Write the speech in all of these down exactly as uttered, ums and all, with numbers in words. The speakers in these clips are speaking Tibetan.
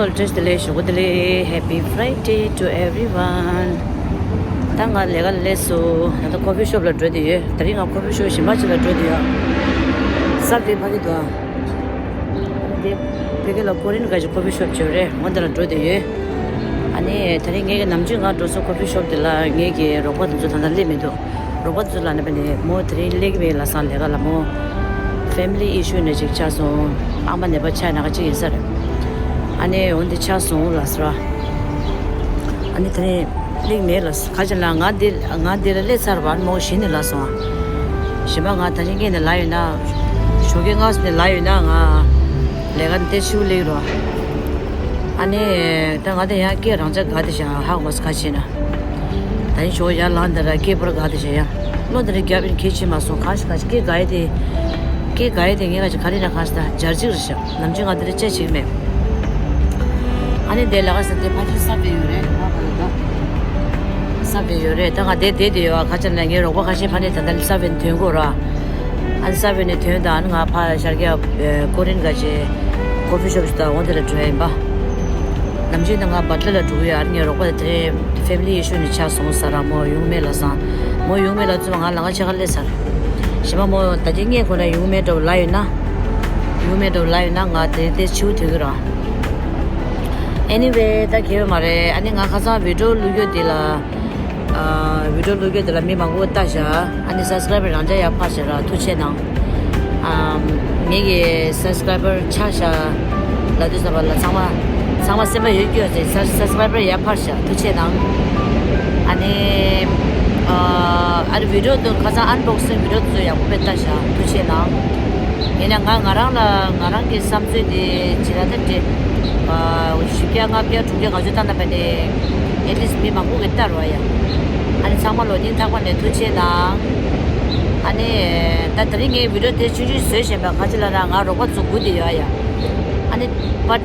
བཀྲ་ཤིས་བདེ་ལེགས། ཞོགས་པ་བདེ་ལེགས། Happy Friday to everyone. ད་ང་ལས་ཀ་ལས་སོ། ད་ལྟ་ཁོ་ཕི་ཤོབ་ལ་འགྲོ་བསྡད་ཡོད། དེ་རིང་ང་ཁོ་ཕི་ཤོབ་གཞན་པ་ཅིག་ལ་འགྲོ་བསྡད་ཡོད། གཟའ་དེ་ཕ་གི་དུ་ཨ། དེ་ཕ་གི་ལ་ཀོ་རིན་ག་ཅིག་ཁོ་ཕི་ཤོབ་ཅིག་ཡོད་རེད། ང་དེ་ལ་འགྲོ་བསྡད་ཡོད། ཨ་ནི་དེ་རིང་ངེད་ཀྱི་ནམ་རྒྱུན་ང་འགྲོ་ས་ཁོ་ཕི་ཤོབ་དེ་ལ་ངེད་ཀྱི་རོགས་པ་དེ་ཚོ་ད་ལྟ་སླེབས་མི་འདུག་རོགས་པ་ཚོ་ལ་ནི་པ་ནི་མོ་དེ་རིང་སླེབས་ཀྱི་མེད་ལབ་སོང་། ལས་ཀ་ལ་མོ་family issue ནས་ཅིག་ཆགས་སོང་། ཨ་མ་ནད་པ་ཆགས་ན་ག་ཅིག་ཡིན་ས་རེད། ཨ་ནི་འོན་ཏེ་ཆགས་སོང་ལབ་སོང་། ཨ་ནི་དེ་རིང་སླེབས་ཀྱི་མེད་ལབ་སོང་། ག་ཅི་ལབ། ང་འདི་ང་འདི་ལ་སླེབས་ཚར་བ། ཨ་ནི་མོ་གཞི་ནས་ལབ་སོང་། གཞན་པ་ང་ད་ཅི་སྔོན་ནས་ལབ་ཡོད་ན། ཞོགས་ཀས་སྔ་ས་ནས་ལབ་ཡོད་ན་ང་ལས་ཀ་འདི་ཕྱི་པོ་སླེབས་རོགས། ཨ་ནི་ད་ང་དེ་ཡང་སྐད་རང་འཇགས་དགའ་དེ་བཞག་ཧ་གོ་མ་སོང་། ག་ཅི་ན། ད་ཡིན་ཞོགས་ཡར་ལངས་དེ་ར་སྐད་པར་དགའ་དེ་བྱས་ཡ། བློ་དེ་ར་རྒྱབ་ཡིན་གལ་ཆེ་མ་སོང་། གང་ཞིག་གང་ཞིག་སྐད་དགའ་ཡི་དེ། སྐད་དགའ་ཡི་དེ་ངས་ག་ཅིག་ག་རེ་ན་གང་ཞིག་ད་འཇར་ཅིག་རེད་ཤག་ནམ་རྒྱུན་ང་དེ་ར་ཅེ་བྱེད་ཀྱི་མེད། ཨ་ནི་དེ་ལ་ག་ས་དེ་ཕ་ཆུ་ས་བེ་ཡོད་རེད། ས་བེ་ཡོད་རེད། ད་ང་དེ་དེ་དེ་ཡོད་ཨ། ཁ་ཆ་ན་ངའི་རོགས་པ་ཁ་ཤས་ཕ་ནས་ད་ལྟ་ས་བེ་ནས་ཐོན་གོ་ར། ཨ་ནི་ས་བོན་ནས་ཐོན་དང་ང་ཕར་ཤར་རྒྱག་ཀོ་རིན་ག་ཅེ་ཀོ་ཕི་ཤོབ་ཞིག་དང་འོ་དེ་ལ་འགྲོ་ཡ་ཡིན་པ། ནམ་རྒྱུན་ད་ང་བ་ཏྲ་ལ་འགྲོ་གི་ཡོད། ཨ་ནི་ངའི་རོགས་པ་དེ་དེ་ཕེ་མི་ལི་ཨི་ཤུ་ནས་ཆགས་སོང་ཟེར་ར། མོ་ཡོང་མེད་ལབ་སོང་། མོ་ཡོང་མེད་ལབ་ཙམ་ང་ལམ་ཁ་ཕྱེད་ཀ་སླེབས་ཚར། གཞན་པ་མོ་ད་ཅི་སྔས་ཁོ་ན་ཡོང་མེད་འདྲ་བོ་ལབ་ཡོད་ན། ཡོང་མེད་འདྲ་བོ་ལབ་ཡོད་ན་ང་དེ་དེ་ཕྱིའུ་ཐོན་གི་ར། Anyway ད་གལ་ཡོད་མ་རེད། ཨ་ནི་ང་ཁ་སང་བི་ཌི་ཡོ་བླུག་རྒྱུ་དེ་ལ། ཨ། བི་ཌི་ཡོ་བླུག་རྒྱུ་དེ་ལ་མི་མང་པོ་ལྟ་ཤག་ཨ་ནི་སབ་སི་ཀ་རའེ་བར་རང་འཇགས་ཡར་འཕར་ཤག་ར། ཐུགས་རྗེ་གནང་། ཨ། ངེད་ཀྱི་སབ་སི་ཀ་རའེ་བར་ཆག་ཤག་ལབ་དུས་ཙམ་པ་ལ་ཚང་མ་ཚང་མ་སེམས་པ་ཡོད་སྐྱོ་ཟེར། སབ་སི་ཀ་རའེ་བར་ཡར་འཕར་ཤག་ཐུགས་རྗེ་གནང་། ཨ་ནི། ཨ། ཨ་ནི་བི་ཌི་ཡོ་དེ་ཁ་སང་ཨན་བྷོག་སིང་བི་ཌི་ཡོ་དེ་ཚོ་ཡག་པོ་དཔེ་ལྟ་ཤག་ཐུགས་རྗེ་གནང་། ཡིན་ན་ང་ང་རང་ལ་ང་རང་གི་བསམ་ཚུལ་དེ་ཇི་ལྟར་ད་དེ། ཨ། བཞི་བརྒྱ་ལྔ་བརྒྱ་དྲུག་བརྒྱ་ང་ཚོ་བལྟས་ན་བས་ནས་at least མི་མང་པོ་གིས་ལྟ་རོགས་ཡ། ཨ་ནི་ཚང་མ་ལ་སྙིང་ཐག་པ་ནས་ཐུགས་རྗེ་གནང་། ཨ་ནི་ད་དེ་རིང་ངའི་བི་ཌི་ཡོ་དེ་ཆུང་ཆུང་བཟོས་བཞིན་པ་ག་ཅི་ལབ་ན་ང་རོགས་པ་ཚོ་སྒུག་བསྡད་ཡོད་ཡ། ཨ་ནི་པར་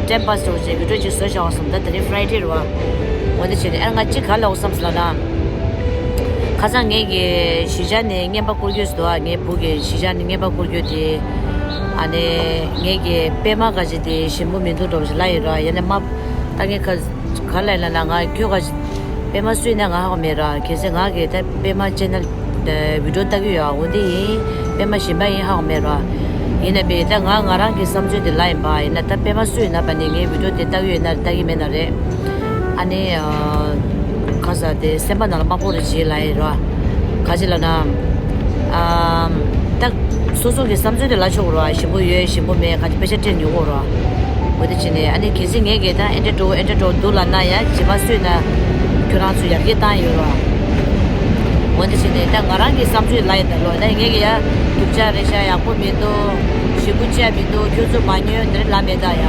ཊེམ་པཱས་འདྲ་བོ་ཅིག་བི་ཌི་ཡོ་ཅིག་བཟོས་བཞག་པ་སོང་། ད་དེ་རིང་ཕ་རའེ་ཌེ་རེད་བ། འོ་དེ་བྱས་ནས་ཨ་ནི་ང་གཅིག་ག་ལབ་དགོས་བསམ་སོང་ལབ་ན། ཁ་སང་ངེད་ཀྱི་གཞིས་ཆགས་ནས་རྔན་པ་བསྐུར་རྒྱུ་ཟེར་དུས་ཨ། ངའི་བུ་གི་གཞིས་ཆགས་ནས་རྔན་པ་བསྐུར་རྒྱུ་དེ། ཨ་ནི་ངེད་ཀྱི་པད་མ་ག་ཅི་དེ་ཞིམ་པོ་མི་འདུག་འགྲོ་བ་ཞིག་ལབ་ཡོད་ར། ཡིན་ན་མ་ད་ངས་ག་ག་ལབ་ལབ་ན་ང་ཁྱོད་ག་ཅི་པད་མ་སུས་ན་ང་ཧ་གོ་མེད་ར། གལ་སྲིད་ང་གི་ད་པད་མ་ཅེ་ནལ་བི་ཌི་ཡོ་ལྟ་གི་ཡོད་ཨ། འོ་འདི་ཡིན། པད་མ་ཞིམ་པ་ཡིན་ཧ་གོ་མེད་ར། ཡིན་ན་བས་ད་ང་ང་རང་གི་བསམ་ཚུལ་དེ་ལབ་ཡིན་པ། ཡིན་ན་ད་པད་མ་སུས་ན་བ་ནི་ངའི་བི་ཌི་ཡོ་དེ་ལྟ་གི་ཡོད་ན་ལྟ་གི་མེད་ན་རེད། ཨ་ནི། ཨ། ཁ་ས་དེ་སེམས་པ་ནང་ལ་དམའ་ཕོ་རེ་བྱེད་ལབ་ཡིན་ར། ག་ཅི་ལབ་ན། ཨམ། ད་སོ་སོ་གི་བསམ་ཚུལ་དེ་ལབ་ཆོག་ར། ཞིམ་པོ་ཡོད་ཞིམ་པོ་མེད་ག་ཅི་དཔེ་ཆ་སྤྲད་ཉོ་གོ་ར། འོ་དེ་བྱས་ནས་ཨ་ནི་གལ་སྲིད་ངས་ཀྱིས་ད་ཨེ་འདྲ་འགྲོ་ཨེ་འདྲ་འགྲོ་འདུག་ལབ་ན་ཡ། བྱེ་མ་སུས་ན་ཁྱོད་རང་ཚོ་ཡར་རྒྱས་བཏང་ཡོད་ར། འོ་དེ་བྱས་ནས་ད་ང་རང་གི་བསམ་ཚུལ་ལབ་ཡིན་ད་ལོ། ད་ངས་ཀྱིས་ཡ་སྡུག་ཅག་རེད་ཤག་ཡག་པོ་མི་འདུག་ཞེ་པོ་ཅིག་མི་འདུག་ཁྱོད་ཚོ་མ་ཉོན་དེ་འདྲ་ལབ་མེད་ད་ཡ།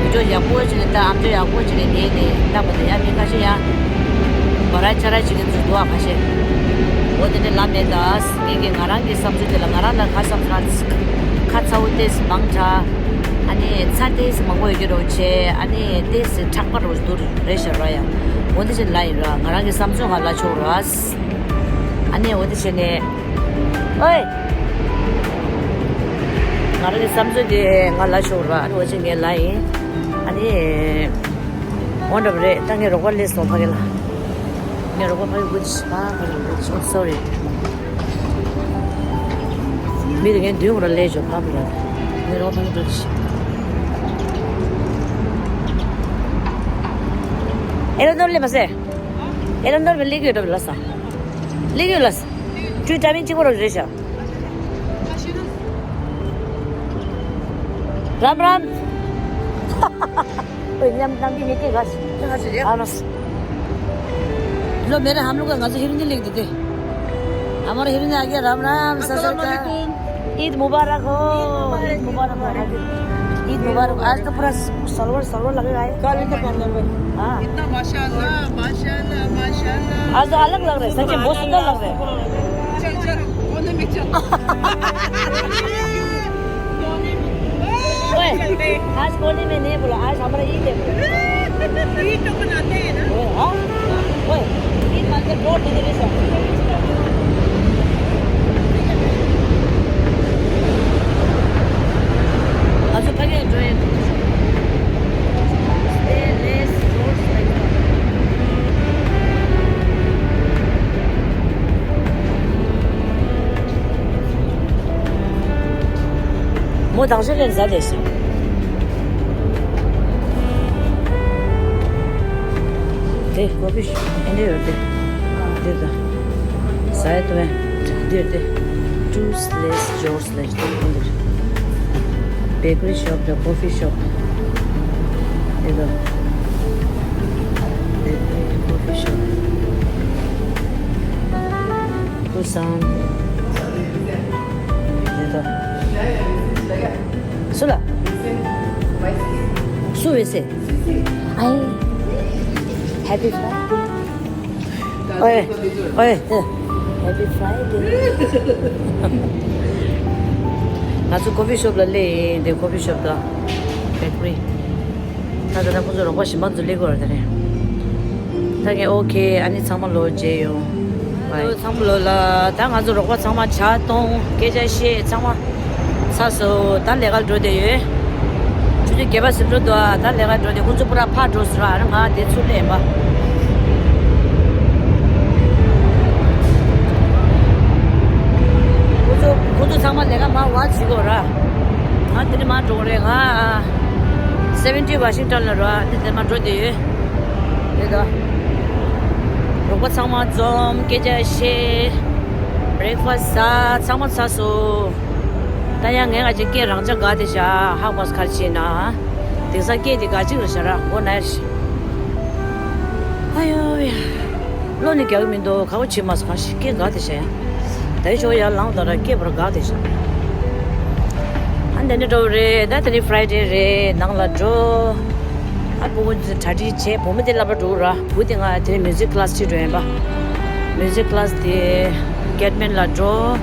བི་ཌི་ཡོ་ཡག་པོ་བྱས་ནས་ད་ཨམ་ཅོག་ཡག་པོ་བྱས་ནས་ཉན་ནས་ལྟ་བ་ད་ཡ། མི་ཁ་ཤས་ཡ་བ་ར་ཅ་ར་བྱེད་མཁན་ཚོ་འདུག་ཨ། ཁ་ཤས། འོ་དེ་འདྲ་ལབ་མེད་ད། ངས་ཀྱིས་ང་རང་གི་བསམ་ཚུལ་དེ་ལ་ང་རང་ལ་ཁ་བསམ་ཁ་ཁ་ཚ་བོ་ཏོག་ཙམ་མང་དྲགས། ཨ་ནི་ཚ་ཏོག་ཙམ་མང་པོ་ཡོད་ཀྱི་རེད་བྱས། ཨ་ནི་ཏོག་ཙམ་ཁྲག་པ་རུ་འདུག་རེད་ཤག་ར་ཡ། འོ་འདི་བྱས་ལབ་ཡིན་ར། ང་རང་གི་བསམ་ཚུལ་ང་ལབ་ཆོག་ར། ཨ་ནི་འོ་འདི་བྱས་ནས། ཨོའི། ང་རང་གི་བསམ་ཚུལ་དེ་ང་ལབ་ཆོག་ར། ཨ་ནི་འོ་ཅིག་ངས་ལབ་ཡིན། ཨ་ནི། འོ་འདྲ་པོ་རེད། ད་ངའི་རོགས་པ་སླེབས་སོང་ཕ་གི་ལ། ངའི་རོགས་པ་ཕ་གི་སྒུག་ཤག་ཕ་གི་སྒུག་ཤག་སོ་རི། མི་དེ་ངའི་མདུན་ཁོ་ར་སླེབས་ཤག་ཕ་གི་ལ། ངའི་རོགས་པ་ཕ་གི་སྒུག་ཤག་ཨེ་ལོ་ནོར་སླེབས་མ་ཟེར། ཨེ་ལོ་ནོར་སླེབས་ཀྱི་ཡོད་འགྲོ་ལ་ས། སླེབས་ཀྱི་ཡོད་ལ་ས། ཁྱོད་ཊའི་མིང་གཅིག་པོ་རོགས་རེད་ཤག राम राम। ओए, नाम, नाम भी लेके घास। कहाँ से? हाँ, बस। लो, मेरे हम लोग का घास हिरनी लिख देते। हमारा हिरनी आ गया। राम राम, सत श्री अकाल। अस्सलाम वालेकुम। ईद मुबारक हो। ईद मुबारक हो। ईद मुबारक। आज तो पूरा सलवार, सलवार लगेगा, है? कल ही तो पहनना है। हाँ। इतना माशाल्लाह, माशाल्लाह, माशाल्लाह। आज तो अलग लग रहे हैं, सच में बहुत सुंदर लग रहे हैं। चल, चल, कोने में चल। कोने में। ओए, आज कोने में नहीं बोला, आज हमारा ईद है। ईद तो मनाते हैं ना। ओए, हाँ? ओए, ईद मानते हैं, बहुत दिन से। आज तो पहले enjoy है। མོ་དང་ཤོས་ལེན་ཟ་དེ་ཤི། དེ་ཀོ་ཕི་ཤོབ་ཨེ་འདྲ་ཡོད་དེ། འདི་དང་། ཟ་ཡ་དུ་བས་འདིར་དེ། ཊུ་སི་ལེ་སི་ཇོར་སི་ལེ་སི་དེ་འདིར། བེ་ཀ་རི་ཤོབ་དང་ཀོ་ཕི་ཤོབ། འདི་དང་། འདི་ཀོ་ཕི་ཤོབ། ཀུ་སང་། འདི་དང་། སུ་ལ། སུ་བས་སེ། ཨའི། Happy Friday. ཨོའེ། ཨོའེ། Happy Friday. ང་ཚོ་ཀོ་ཕི་ཤོབ་ལ་སླེབས་ཡིན། འདི་ཀོ་ཕི་ཤོབ་དང་བེ་ཀ་རི། ད་ད་ལྟ་ཁོ་ཚོ་རོགས་པ་གཞན་པ་ཚོ་སླེབས་དགོས་རེད་ད་རེད། ད་ངས་ཨོ་ཁེ། ཨ་ནི་ཚང་མ་ལོ་མཇལ་ཡོང་། ཚང་མ་ལོ་ལ། ད་ང་ཚོ་རོགས་པ་ཚང་མ་ཇ་བཏུང་། སྐད་ཆ་བཤད། ཚང་མ་ཚར་སོང་། ད་ལས་ཀ་འགྲོ་བསྡད་ཡོད། ཆུ་ཚོད་བརྒྱད་པ་ཟིན་འགྲོ་འདུག་ཨ། ད་ལས་ཀ་འགྲོ་བསྡད། ཁོང་ཚོ་པུ་ར་ཕར་འགྲོ་ཟེར་བ། ཨ་ནི་ང་དེ་ཚུར་སླེབས་པ། ཁོང་ཚོ་ཁོང་ཚོ་ཚང་མ་ལས་ཀ་མར་བ་བྱེད་དགོས་ར། ང་དེ་ནས་མར་འགྲོ་དགོས་རེད། ང་སེ་ཝེན་ཊི་ཝ་ཤིང་ཊོན་ལ་ར། དེ་དེ་མར་འགྲོ་བསྡད་ཡོད། རེད་ད། རོགས་པ་ཚང་མ་འཛོམས། སྐད་ཆ་བཤད། བྷི་རེག་ཕ་སི་ཟ། ཚང་མ་ཚར་སོང་། ད་ཡང་ངས་ང་ཅིག་སྐད་རང་ཅག་དགའ་བསྡད་བཞག་ཧ་གོ་སི་ག་རེ་བྱེད་ན། དེང་སང་སྐད་དེ་དགའ་ཅིག་རེད་བཞག་ར། མགོ་ན་ཡ་ཤི། ཨ་ཡོ་ཡ། བློ་ནི་རྒྱག་གི་མི་འདུག་ག་བ་བྱེད་མ་སོང་། ག་ཤི་སྐད་དགའ་བསྡད་བཞག་ཡ། ད་ཡི་ཆོ་ཡར་ལངས་དང་ར། སྐད་བར་དགའ་བསྡད་བཞག་ཨ་འདི་ནས་འགྲོ་བ་རེད། ད་དེ་ནི་ཕ་རའི་ཌེ་རེད། ནང་ལ་འགྲོ། ཨ་ཕྲུ་གུ་ཚོ་གྲ་སྒྲིག་བྱས། བུ་མོ་དེ་སློབ་གྲྭ་འགྲོ་ར། བུ་དེ་ང་དེ་ནས་མིའུ་ཛིག་ཀི་ལ་སི་ཁྲིད་འགྲོ་ཡིན་པ། མིའུ་ཛིག་ཀི་ལ་སི་དེ་ཀེད་མན་ལ་འགྲོ།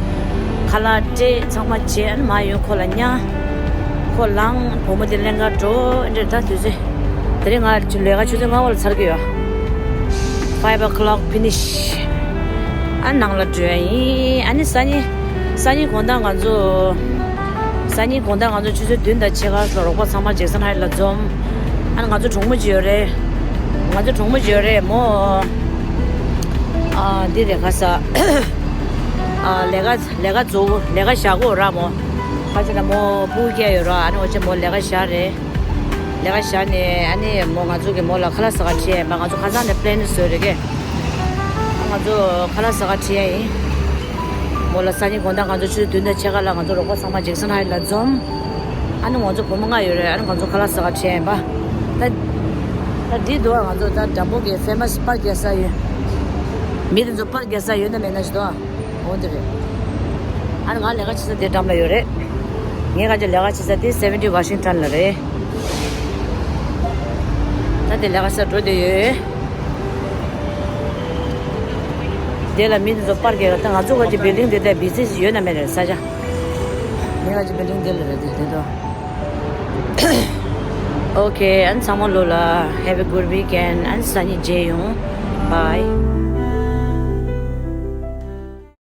ཁ་ལག་སྤྲད། ཚང་མ་བྱས། ཨ་ནི་མ་ཡོང་ཁོ་ལ་ཉལ། ཁོ་ལངས། བུ་མོ་དེ་ལེན་ག་འགྲོ། ཨེ་འདྲ་ད་དུས་ཚོད། དེ་རིང་ང་ལས་ཀ་ཆུ་ཚོད་ལྔ་པ་ལ་ཚར་གི་ཡོད། Five o'clock finish. ཨ་ནང་ལ་འགྲོ་ཡ་ཡིན། ཨ་ནི་སང་ཉིན། སང་ཉིན་དགོང་དག་ང་ཚོ། སང་ཉིན་དགོང་དག་ང་ཚོ་ཆུ་ཚོད་བདུན་དང་ཕྱེད་ཀ་ལ་རོགས་པ་ཚང་མ་ཇེག་སན་ཧའེཊ་ལ་འཛོམས། ཨ་ནི་ང་ཚོ་གྲོགས་མོ་ཅིག་ཡོད་རེད། ང་ཚོ་གྲོགས་མོ་ཅིག་ཡོད་རེད་མོ། ཨ་འདི་རེད་ཁ་ས། ཨ་ལས་ཀ་ལས་ཀ་བཙུགས། ལས་ཀ་བཞག་གོ་ར་མོ། ཁ་ཆེ་ན་མོ་སྤུ་གུ་སྐྱེས་ཡོད་ར། ཨ་ནི་འོ་ཅེ་མོ་ལས་ཀ་བཞག་རེད། ལས་ཀ་བཞག་ནས་ཨ་ནི་མོ་ང་ཚོ་གི་མོ་ལ་ཁ་ལག་ཟ་ག་ཁྲིད་ཡ་ཡིན་པ། ང་ཚོ་ཁ་སང་ནས་པི་ལེན་བཟོས་རེད་ཀྱེ། ང་ཚོ་ཁ་ལག་ཟ་ག་ཁྲིད་ཡ་ཡིན། མོ་ལ་སང་ཉིན་དགོང་དག་ང་ཚོ་ཆུ་ཚོད་བདུན་དང་ཕྱེད་ཀ་ལ་ང་ཚོ་རོགས་པ་ཚང་མ་ཇེག་སན་ཧའེཊ་ལ་འཛོམས། ཨ་ནི་ང་ཚོ་བུ་མོ་ལྔ་ཡོད་རེད། ཨ་ནི་ང་ཚོ་ཁ་ལག་ཟ་ག་ཁྲིད་ཡ་ཡིན་པ། ད་ད་འདི་འདུག་ང་ཚོ་ད་འགྲམ་པོ་གི་ཕེ་མ་སི་པར་རྒྱག་ས་ཡོད། མི་དེ་ཚོ་པར་རྒྱག་ས་ཡོད་ན་མེད་ན་ཞིག་འདུག་འོ་འདི་རེད། ཨ་ནི་ང་ལས་ཀ་བྱེད་ས་དེ་འགྲམ་ལ་ཡོད་རེད། ངས་ང་ཚོ་ལས་ཀ་བྱེད་ས་དེ་སེ་ཝེན་ཊི་ཝ་ཤིང་ཊོན་ལ་རེད། ད་དེ་ལས་ཀ་བྱེད་ས་འགྲོ་བསྡད་ཡོད། དེ་ལ་མི་དེ་ཚོ་པར་རྒྱག་ག་ད་ང་ཚོ་ག་ཅིག་བིལ་ཌིང་དེ་ད་བི་ཛི་ཞིག་ཡོད་ན་མེད་ན་རེད་ས་ཆ། ངས་ང་ཅིག་བིལ་ཌིང་དེ་ལ་རེད་དེ་དེ་ཚོ། Okay, ཨ་ནི་ཚང་མ་ལོ་ལ། Have a good weekend. ཨ་ནི་སང་ཉིན་མཇལ་ཡོང་། Bye.